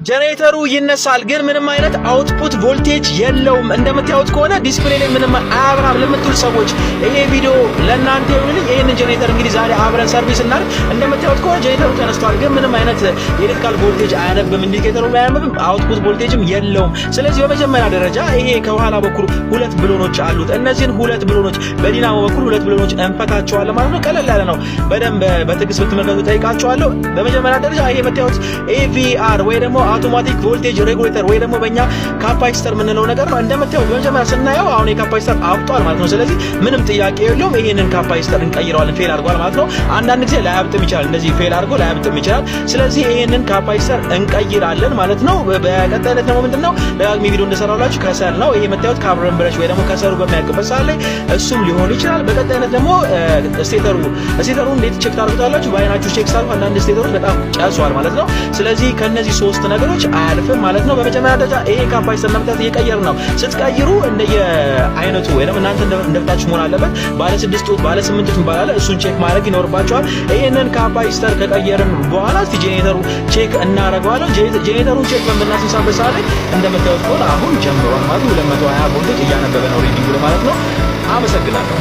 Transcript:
ጀኔሬተሩ ይነሳል፣ ግን ምንም አይነት output voltage የለውም። እንደምታዩት ከሆነ display ላይ ምንም አያበራም ለምትሉ ሰዎች ይሄ ቪዲዮ ለእናንተ ይሁንልኝ። ይሄንን ጀኔሬተር እንግዲህ ዛሬ አብረን service እናድርግ። እንደምታዩት ከሆነ ጀኔሬተሩ ተነስቷል፣ ግን ምንም አይነት የ electrical voltage አያነብም፣ indicator ኡ አያነብም፣ output voltage ም የለውም። ስለዚህ በመጀመሪያ ደረጃ ይሄ ከኋላ በኩል ሁለት ብሎኖች አሉት። እነዚህን ሁለት ብሎኖች በዲናሞ በኩል ሁለት ብሎኖች እንፈታቸዋለን ማለት ነው። ቀለል ያለ ነው። በደንብ በትዕግስት ብትመለከቱ ጠይቃቸዋለሁ። በመጀመሪያ ደረጃ ይሄ የምታዩት AVR ወይ ደግሞ automatic voltage regulator ወይ ደግሞ በእኛ capacitor የምንለው ነገር ነው። እንደምታዩት በመጀመሪያ ስናየው አሁን የ capacitor አብጧል ማለት ነው። ስለዚህ ምንም ጥያቄ የለውም። ይሄንን capacitor እንቀይረዋለን። Fail አድርጓል ማለት ነው። አንዳንድ ጊዜ ላያብጥም ይችላል። እንደዚህ fail አድርጎ ላያብጥም ይችላል። ስለዚህ ይሄንን capacitor እንቀይራለን ማለት ነው። በቀጣይነት ደግሞ ምንድነው፣ ደጋግሜ ቪዲዮ እንደሰራሁላችሁ ከሰል ነው። ይሄ የምታዩት carbon brush ወይ ደግሞ ከሰሉ በሚያልቅበት ሰዓት ላይ እሱም ሊሆን ይችላል። በቀጣይነት ደግሞ stator ኡ እንዴት check ታደርጉታላችሁ? በአይናችሁ check ታደርጉ። አንዳንድ stator ኦች በጣም ጨሷል ማለት ነው። ስለዚህ ከነዚህ ሶስት ነገሮች አያልፍም ማለት ነው። በመጀመሪያ ደረጃ ይሄ capacitor ለመታት እየቀየርን ነው። ስትቀይሩ እንደየ አይነቱ ወይንም እናንተ እንደምታችሁ መሆን አለበት። ባለ 6 ጡት፣ ባለ 8 ጡት ይባላል። እሱን check ማድረግ ይኖርባችኋል። ይሄንን capacitor ከቀየርን በኋላ እስቲ ጄኔሬተሩ check እናደርገዋለን። ጄኔሬተሩን check በምናስነሳበት ሰዓት ላይ እንደምታዩት ከሆነ አሁን ጀምሯል ማለት ነው። 220 ቮልቴጅ እያነበበ ነው reading ማለት ነው። አመሰግናለሁ።